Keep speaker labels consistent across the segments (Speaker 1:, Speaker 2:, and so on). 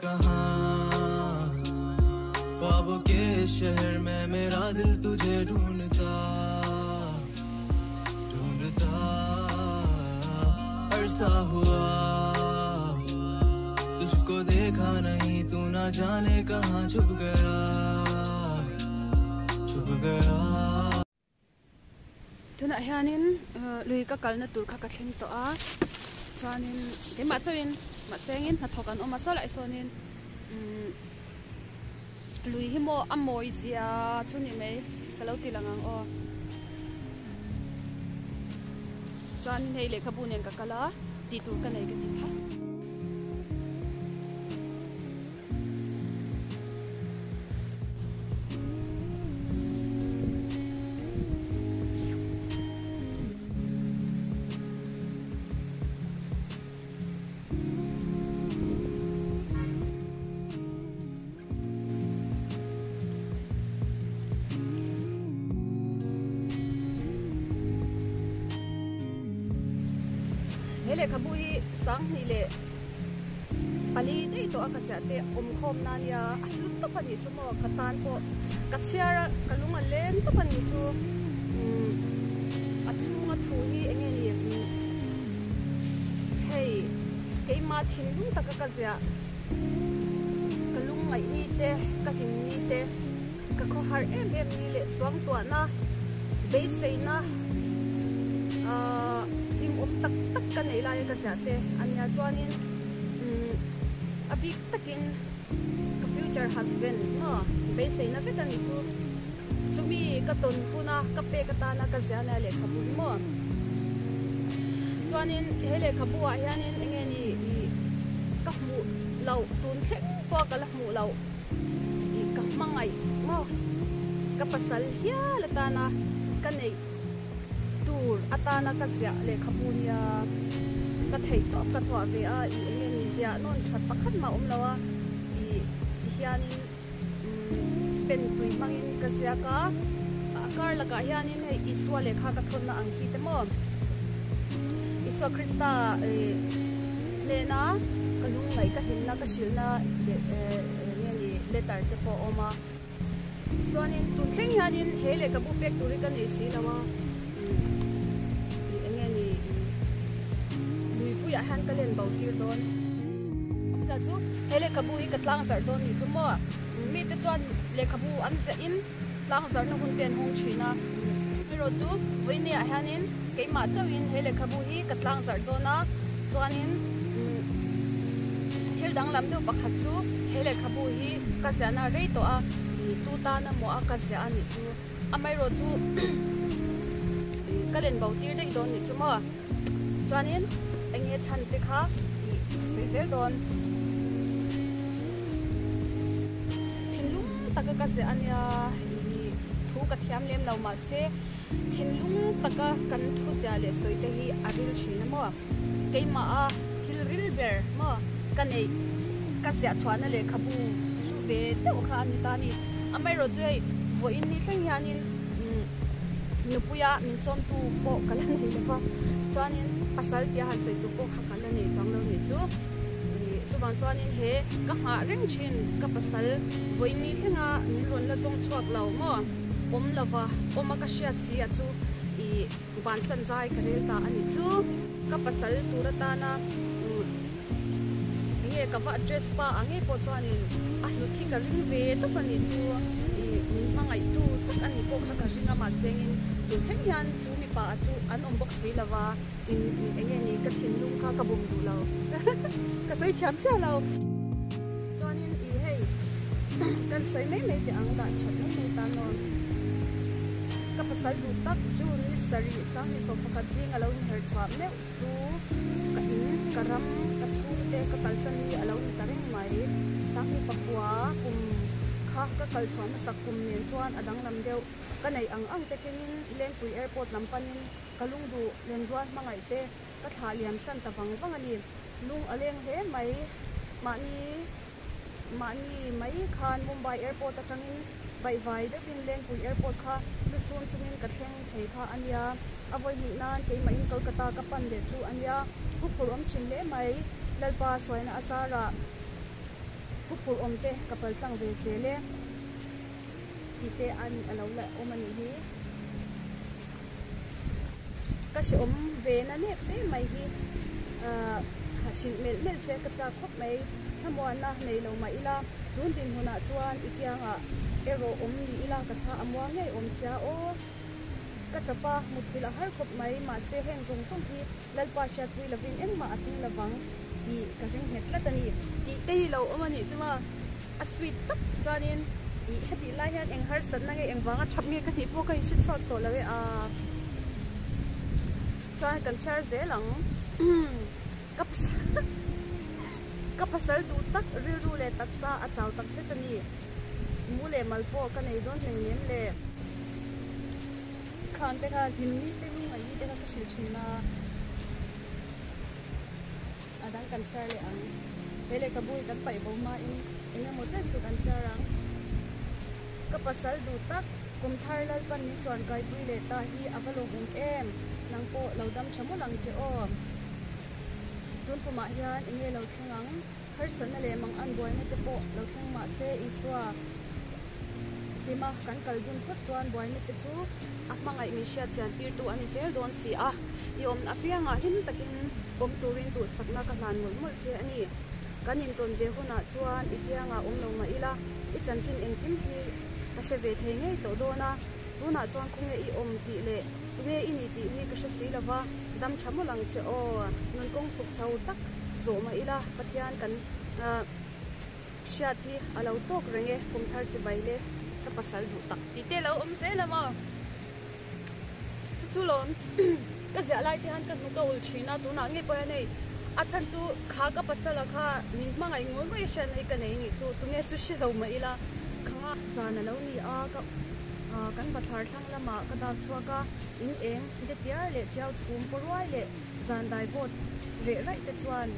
Speaker 1: कहाँ ख्वाबों के शहर में मेरा दिल तुझे ढूंढता ढूंढता अरसा हुआ तुझको देखा नहीं तू ना जाने कहाँ छुप गया छुप गया
Speaker 2: Tunah hianin lui ka kalna tur kha ka thleng tawh a, chuanin keimah chauhin mahsengin hnathawk an awm a, saw lai sawnin umm lui hi maw a mawi zia chu ni mai ka lo ti lang ang aw. Chuanin hei lehkhabu nen ka kal a, tih tur ka nei ka ti kha. He lehkhabu hi sanghnih leh pali daih tawh a ka ziah te awm khawm na nia a hlu tawp a nih chu maw ka tan pawh ka chhiar a ka lung a leng tawp a nih chu umm a chhunga thu hi eng nge ni hei keimah thinlung taka ka ziah ka lung ngaih ni te ka hlim ni te ka khawhar em em ni leh suangtuahna beiseina ahh hlimawm tak tak ka neih laia ka ziah te a nia chuanin umm a bik takin ka future husband maw beiseina vek a ni chu chumi ka tawn huna ka pek atana ka ziah nia lehkhabu hi maw chuanin he lehkhabu ah hianin eng nge ni ih ka hmuh loh tun thleng pawh ka la hmuh loh. Ih ka hmangaih maw ka pasal hial atana ka neih tur atana ka ziah lehkhabu nia ka theih tawp ka chhuah ve a ih eng nge ni ziah nawn that pakhat mah awm lo a ih ti hianin umm pen tui hmangin ka ziak a a kar lakah hianin hei Isua lehkha ka thawnna ang chi te maw Isua Krista ih hnena ka lungngaih ka hlimna ka hrilhna leh nge ni letter te pawh a awm a chuanin tun thleng hianin he lehkhabu pek tur hi ka nei si lo a ih eng nge ni luipuiah hian ka len bo tir dawn awmzia chu he lehkhabu hi ka tlang zarh dawn nih chu maw mite chuan lehkhabu an ziah in tlang zarhna hun te an hawng thin a erawh chu vawinia hianin keimah chauhin he lehkhabu hi ka tlang zarh dawn a chuanin thil danglam deuh pakhat chu he lehkhabu hi ka ziahna rei tawh a ih tu tan emaw a ka ziah a nih chu amaherawh chu ka len bo tir daih dawn nih chu maw chuanin eng nge chhan te kha ih ka sawi zel dawn. Thinlung taka ka ziah a nia ih thu ka thiam lem lo mahse thinlung taka kan thu ziah leh sawi te hi a ril thin a maw keimah a thil ril ber maw ka neih ka ziah chhuahna lehkhabu hlu ve deuh kha a ni ta a ni amaherawh chu hei vawiin ni thleng hianin umm nupuia min sawmtu pawh ka la nei lo va chuanin pasal tia han sawi tur pawh kha ka la nei chuang lo nih chu. Ih chuvang chuanin he ka nghah reng thin ka pasal vawiin thlenga min rawn la zawng chhuak lo maw awm lova awm a ka hriat si a chu ih bansan zai ka rel ta a nih chu ka pasal tur atana umm enge ka va address pa ang ngei pawh chuanin a hlut hi ka ring ve tawp a nih chu ih min hmangaihtu tak a nih pawh kha ka ring a mahse engin tun thleng hian chu mipa a chu an awm bawk si lova. In eng nge ni ka thinlung kha ka bum duh lo ka sawi thiam chiah lo chuanin i hei kan sawi mai mai teh ang dah that mai mai tan aw ka pasal duh tak chu ni sarih sanghnih sawm pakhat zing alo inher chhuah meuh chu ka in ka ram ka chhungte ka kalsan hi alo ni ta reng mai sanghnih pakua kum kha ka kal chhuah hmasak kum nen chuan a danglam deuh ka neih ang ang te kengin Lengpui airport lam panin Ka lungduh lenrual hmangaih te ka thlah liam san ta vang vang a ni. Lung a leng hle mai. Mahni mahni mai khan Mumbai airport atangin baihvai deuhin Lengpui airport kha lusun chungin ka thleng thei kha a nia. A vawi hnih nan keimahin Kolkata ka pan leh chu a nia. Pu phur awm thin hle mai. Lalpa hruaina a zarah. Huphurh awm te ka pal tlang ve zel e tih te a lo la awm a nih hi. Ka hrehawm ve na nep te mai hi ahh hrilh melh melh che ka chak khawp mai. Thlamuanna nei lo mah ila tun dinhmunah chuan i kiangah erawh awm ni ila ka thla a muang ngei awm sia aw. Ka tap a, mutthilh a har khawp mai mahse heng zawng zawng hi Lalpa hriatpui lovin engmah a thleng lovang tih ka ring nghet tlat a ni. Tih te hi lo awm a nih chu maw? A sweet tak chuanin ih hetih lai hian eng harsatna nge eng vanga thap nge ka nih pawh ka inhre chhuak tawh lo e a. Chuan kan chhiar zel ang ka pasal ka pasal duh tak rilru leh taksa a chau tak zet a ni. Mu leh mal pawh ka nei dawn hleinem le. Khang te kha hlim ni te lungngaih ni te kha ka hrilh thin a, a dang kan chhiar leh ang. He lehkhabu hi kan paih bo hmain eng emaw chen chu kan chhiar ang. Ka pasal duh tak, kum thar Lalpan min chuan kaipui leh ta hi a va lawmawm em, nang pawh lo dam tha mawlh ang che aw. Tun kumah hian eng nge lo thleng ang? Harsatna leh mangan buaina te pawh lo thleng mah se Isua hlima kan kal dun phawt chuan buaina te chu a hmangaih min hriat chian tirtu a ni zel dawn si a, i awmna apiangah hlim takin awm turin duhsakna ka hlan mawlh mawlh che a ni. Kan intawn ve hunah chuan i kiangah awm lo mah ila i chanchin engkim hi ka hre ve thei ngei tawh dawn a, tunah chuan khawnge i awm tih leh tunge i ni tih hi ka hre si lova. Dam tha mawlh ang che aw, nun kawng chhuk chho tak zawh mah ila Pathian kan hriat hi a lo tawk reng e, kum thar chi bai le ka pasal duh tak tih te lo awm zel a maw? Chu chu lawm ka ziah lai te hian ka hnuk a ul thin a, tunah ngei pawh hian hei a chhan chu kha ka pasal a kha min hmangaih ngawih ngawih hriatna hi ka nei nih chu tunge chu hre lo mah ila kha zan a lo ni a ka kan bathlar thlang lamah ka dak chhuak a in eng. Detiar leh Tiau chhum paw ruai leh zan dai vawt reh raih te chuan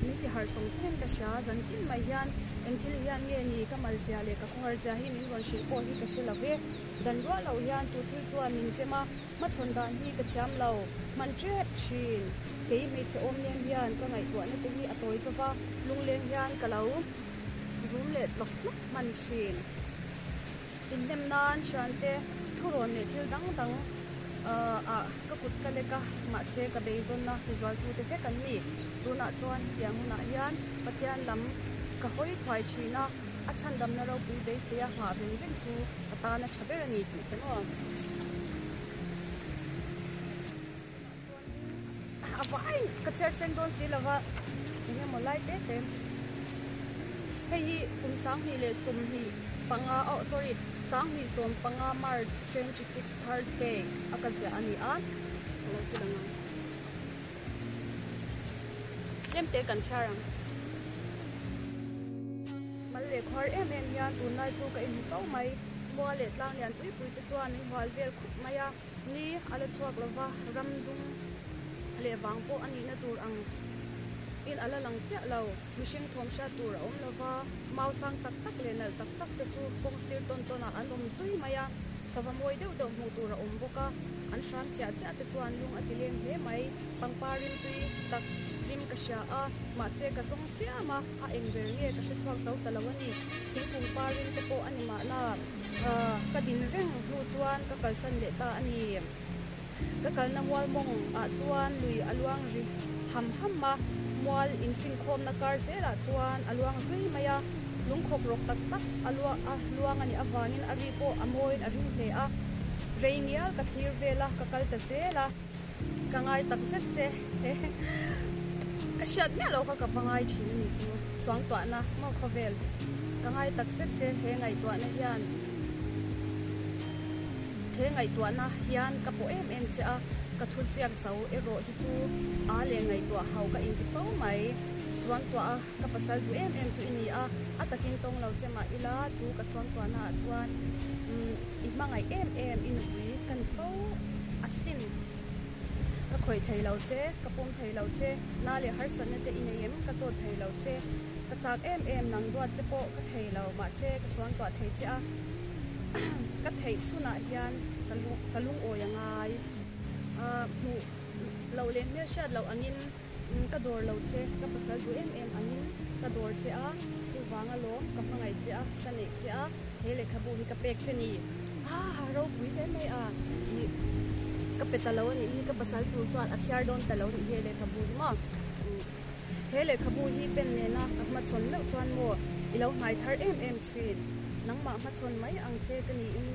Speaker 2: min ti harh sawng sawngin ka hria. Zan tin mai hian eng thil hian nge ni ka mal zia leh ka khawhar zia hi min rawn hrilh pawh hi ka hre lo ve. Dan ruah loh hian chu thil chuan min zem a, hmachhawn dan hi ka thiam lo hman tep thin. Kei hmeichhe awm nem hian ka ngaihtuahna te hi a tawi zova, lungleng hian ka lo rum leh tlawk tlawk hman thin. Inhnem nan thiante thurawn leh thil dang dang ah ka kut ka lek a, mahse ka beidawnna tizualtute vek an ni. Tunah chuan hetiang hunah hian Pathian lam ka hawi thuai thin a, a chhandamna ropui beisei a nghah veng veng chu ka tan a tha ber a ni tih te maw. A vaiin ka chhiar seng dawn si lova eng emaw lai te te hei hi kum 2025 oh sorry 2015 March 26 Thursday a ka ziah a ni a ka lo ti lang ang tlem te kan chhiar ang mal leh khuar em em hian tunlai chu ka inhmu fo mai mual leh tlang lian pui pui te chuan min hual vel khup mai a. Ni a la chhuak lo va, ram dum leh vang pawh a nihna tur ang in a la lang chiah lo. Mihring thawm hriat tur a awm lo va, mau sang tak tak leh nalh tak tak te chu kawng sir tawn tawn ah an awm zui mai a, sava mawi deuh deuh hmuh tur a awm bawk a, an hram chiah chiah te chuan lung a ti leng hle mai. Pangpar rimtui tak rim ka hria a, mahse ka zawng chiam a, a eng ber nge ka hre chhuak zo ta lo a ni. Thingkung par rim te pawh a ni mahna. Ka din reng hnu chuan ka kalsan leh ta a ni. Ka kalna mual mawng ah chuan lui a luang ri ham ham a, mual infinkhawmna kar zelah chuan a luang zui mai a, lungkhawk rawk tak tak a luang a nih avangin a ri pawh a mawiin a ring hle a. Rei ngial ka thlir vel a, ka kal ta zel a. Ka ngai tak zet che he ka hriat miah lo kha ka va ngai thin a ni chu suangtuahna maw khawvel ka ngai tak zet che he ngaihtuahna hian he ngaihtuahna hian ka pawh em em che a ka thu ziak zo erawh hi chu a leh ngaihtuah ho ka inti fo mai suangtuah a ka pasal duh em em chu i ni a a takin tawng lo che mah ila chu ka suangtuahna ah chuan i hmangaih em em i nupui ka ni fo asin. Ka khawih thei lo che, ka pawm thei lo che, na leh harsatna te i nei em ka zawt thei lo che, ka chak em em nang duat che pawh ka thei lo mahse ka suangtuah thei che a, ka theih chhunah hian ka lungawi a ngai. Hmuh loh leh hmelhriat loh angin ka dawr lo che, ka pasal duh em em angin ka dawr che a, chuvang. Chuvang alawm ka hmangaih che a, ka neih che a, he lehkhabu hi ka pek che ni. Haa ropui hle mai a, ih ka pe ta lo a nih hi, ka pasal tur chuan a chhiar dawn ta lo a nih hi he lehkhabu hi maw. He lehkhabu hi pen nena ka hmachhawn meuh chuan maw i lo hnai thar em em thin. Nangmah hmachhawn mai ang che ka niin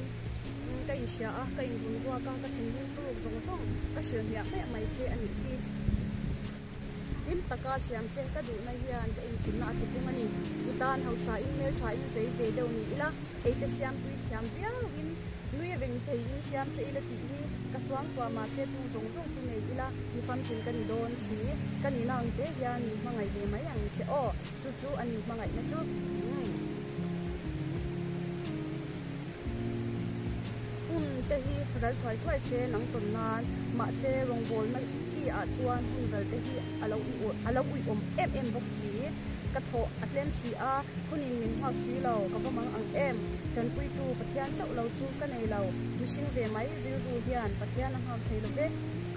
Speaker 2: ka inhria a, ka inrun ruak a, ka thinlung thuruk zawng zawng ka hrilh hmiah hmiah mai che a nih hi. Hlim taka siam che ka duhna hian ka inchhimna a tipung a ni. I tan hausain hmelthain zei ve deuh ni ila, eite siamtui thiam viauin nui ring theiin siam che ila tih hi ka suangtuah mahse chung zawng zawng chu nei ila mi famkim ka ni dawn si. Ka nihna ang te hian min hmangaih ve mai ang che aw, chu chu a ni hmangaihna chu. Umm. Hun te hi ral thuai thuai se nang tawn nan, mahse rawngbawlna ki ah chuan hun ral te hi a lo a lo uiawm em em bawk si. Ka thawh a tlem si a, hunin min nghak si lo, ka va mang ang em. Tanpuitu Pathian chauh lo chu ka nei lo, mihring ve mai rilru hian Pathian a nghak thei lo ve,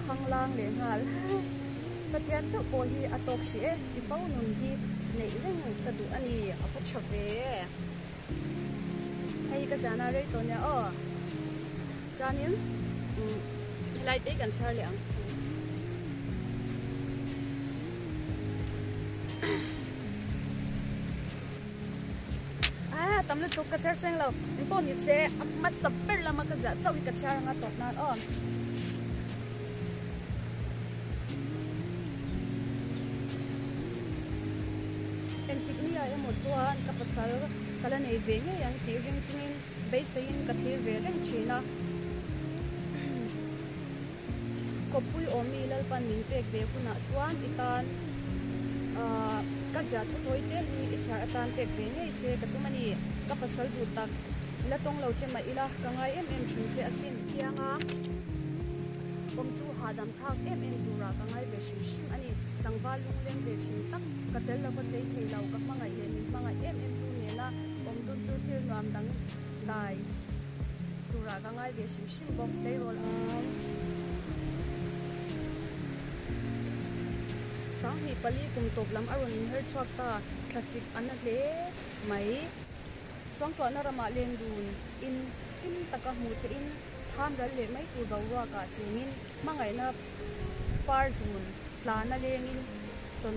Speaker 2: khanglang leh nghal. Pathian chauh pawh hi a tawk hrih e, ti fo nun hi neih reng ka duh a ni, a va tha ve. Hei ka zana rei tawh nia aw. Chuanin umm helai te kan chhar leh ang. Ah tam lutuk ka chhiar seng lo. Eng pawh ni se a hmasa ber lama ka ziah chauh hi ka chhiar anga tawp nan aw. Engtik ni ah emaw chuan ka pasal ka la nei ve ngei ang tih ring chungin beiseiin ka thlir ve reng thin a. Kawppui awmi Lalpan min pek ve hunah chuan i tan ah ka ziah thu tawi te hi i chhiar atan pek ve ngei che ka tum a ni. Ka pasal duh tak la tawng lo che mah ila ka ngai em em thin che asin. Thianga awm chu hahdam thlak em em turah ka ngai ve hrim hrim a ni. Tlangval lungleng ve thin tak ka tel lova tlei thei lo, ka hmangaih leh min hmangaih em em tu nena awm dun chu thil nuam dang dai turah ka ngai ve hrim hrim bawk. Tleirawl ang 24 kum tawp lam a rawn inher chhuak ta, thlasik a na hle mai. Suangtuahna ramah len dun in hlim taka hmuh che in tham ral leh mai tur boruakah chengin hmangaihna par zun tlana lengin tawn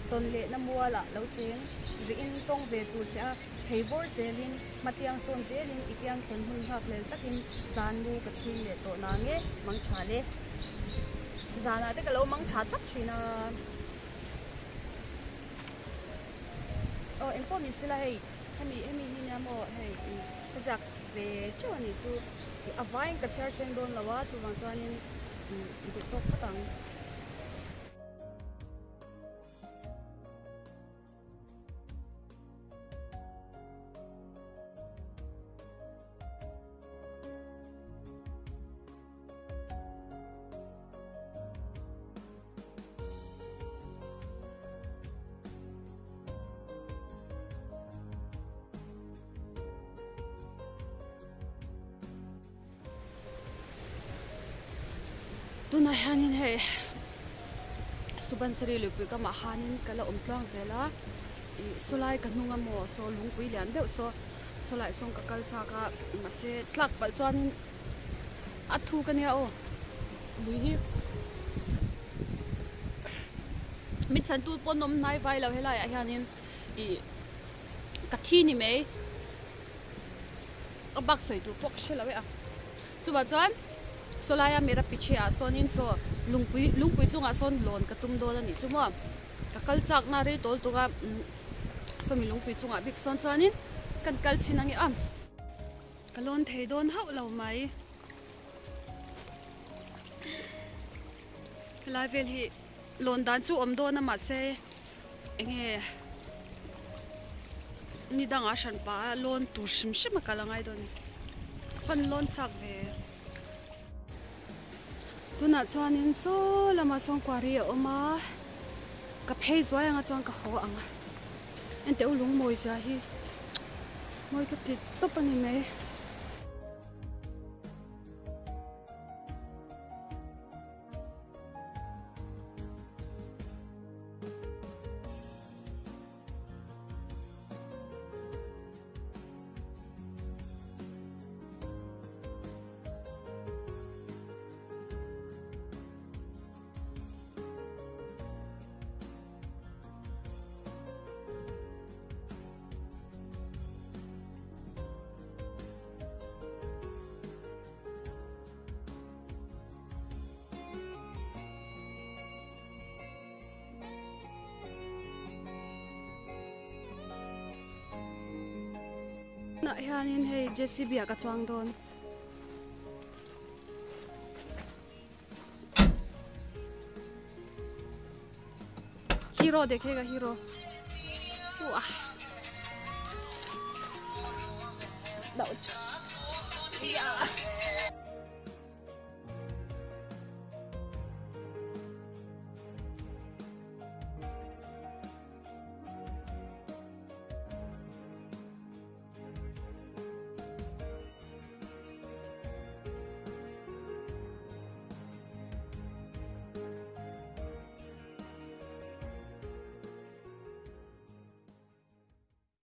Speaker 2: tawn lehna mualah lo cheng rihin tawng ve tur che a thei vawr zelin hmatiang sawn zelin i kiang thlen hun nghak hlel takin zan lu ka chhing leh tawh na nge mang tha le zanah te ka lo mang tha thlap thin a. Aw engpawh ni sela hei hemi hemi hi nia maw hei ka ziak ve teuh a nih chu a vaiin ka chhiar seng dawn lo a chuvang chuanin duh tawk phawt ang. Tunah hianin hei Subansiri luipui kamah hanin ka la awm tluang zel a ih sawlai ka hnung a maw saw lungpui lian deuh saw sawlai sawn ka kal chak a mahse tlak palh chuanin a thuk a nia aw lui hi mi chhan tu pawn awm hnai vai lo helai ah hianin ih ka thi ni mai a bak sawi tur pawh ka hre lo e a chuvah chuan sawlai a mera piche ah sawnin saw lungpui lungpui chungah sawn lawn ka tum dawn a nih chu maw ka kal chak na rei tawl tuk a sawmi lungpui chungah bik sawn chuanin kan kal chhin ang e a. Ka lawn thei dawn hauh lo mai. Helai vel hi lawn dan chu awm dawn a mahse enge ni dangah hran pah a lawn tur hrim hrim a kal a ngai dawn a ni. Fan lawn chak ve. Tunah chuanin saw lamah sawn quarry a awm a ka phei zuai anga chuan ka haw ang a. Enteh u lungmawi zia hi mawi ka ti tawp a ni mai. Tunah hianin hei JCB ah ka chuang dawn. Hero dekhega hero. Wah. Dau cha. Yeah.